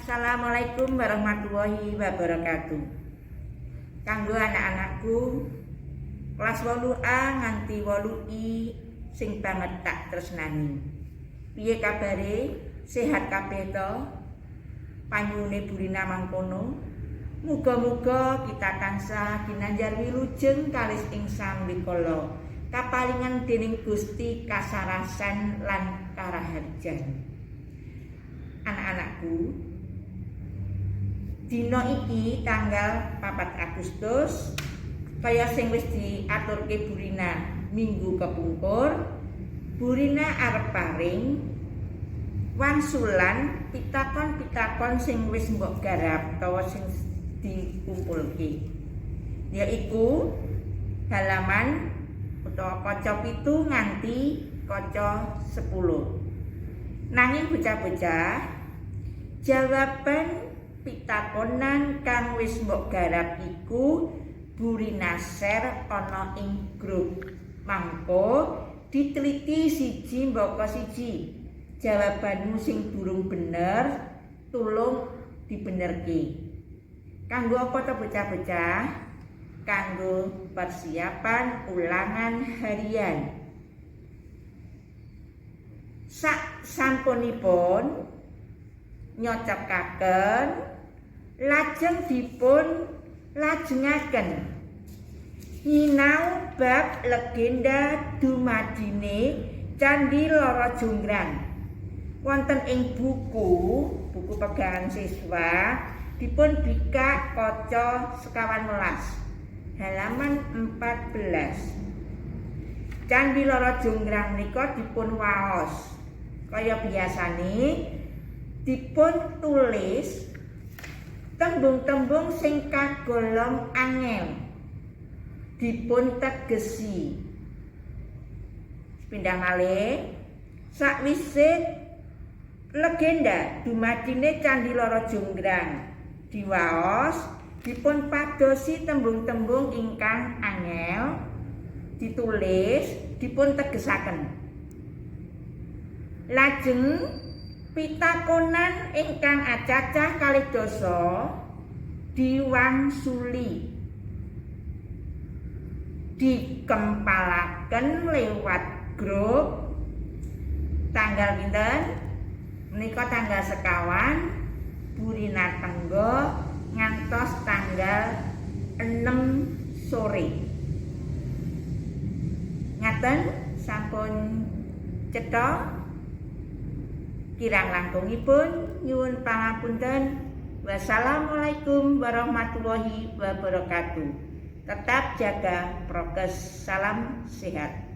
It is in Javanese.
Assalamualaikum warahmatullahi wabarakatuh. Kanggo anak-anakku kelas 8A nganti 8I sing banget tak tresnani. Piye kabare? Sehat kabeh to? Panyuwune Bu Rina mangkono. Muga-muga kita tansah ginanjar wilujeng kalis ing sambikala, kaparingan dening Gusti kasarasan lan karaharjan. Anak-anakku, dina iki tanggal 4 Agustus, kaya sing wis diaturke Bu Rina minggu kepungkur, Bu Rina arep paring wangsulan pitakon-pitakon sing wis mbok garap utawa sing dikumpulke, yaiku halaman utawa kaca 7 nganti kaca 10. Nanging bocah-bocah, jawaban pitakonan kang wis mbok garap iku Bu Rina share ana ing grup. Mangko diteliti siji mbaka siji. Jawabanmu sing durung bener tulung dibenerke. Kanggo apa to, bocah-bocah? Kanggo persiapan ulangan harian. Sak sampunipun nyocokaken, lajeng dipun lajengaken nyinau bab legenda dumadine Candi Loro Jonggrang. Wonten ing buku buku pegangan siswa dipun bikak kaca 21 halaman 14. Candi Loro Jonggrang menika dipun waos kaya biasane, dipun tulis tembung-tembung sing kagolong angel dipun tegesi. Sepindah malih, sakwise legenda dumadine Candi Loro Jonggrang diwaos, dipun padosi tembung-tembung ingkang angel ditulis, dipun tegesaken. Lajeng pitakonan ingkang acacah 12 diwangsuli, dikempalaken lewat grup tanggal pinten menika? Tanggal 21, Bu Rina tenggo ngantos tanggal 6 sore. Ngaten, sampun cetha? Kirang langkungipun nyuwun pangapunten. Wassalamualaikum warahmatullahi wabarakatuh. Tetap jaga prokes, salam sehat.